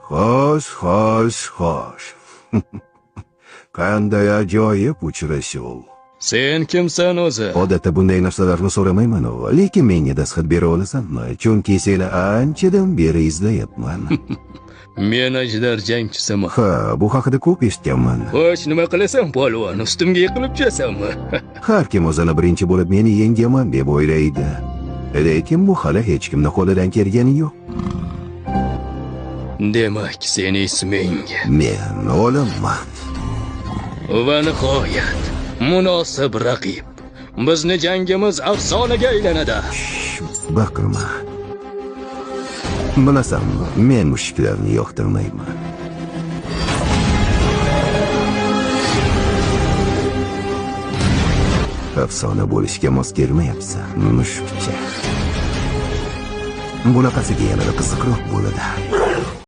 Xo'sh, xo'sh, xo'sh. Qanday ajoyib uchrashuv. Sen kimsan o'zi? Odatda bunday narsalarni so'ramayman, lekin menga dastxat bera olasanmi? Chunki seni anchadan beri izlayapman. Men ajdar jangchisiman. Ha, bu haqida ko'p eshitganman. Xo'sh, nima qilasan, polvon? Ustimga yiqilib tushasanmi? Har kim o'zini birinchi bo'lib meni yengaman deb o'ylaydi. Lekin bu hali hech kimni qo'lidan kelgani yo'q. Demak, seni isming. Men o'limman. Va nihoyat, munosib raqib. Bizni jangimiz afsonaga aylanadi. Baqirma. Bilasanmi, men mushuklarni yoqtirmayman. Afsona bo'lishga mos kelmayapsan, mushukcha. Bunaqasiga yanada qiziqroq bo'ladi.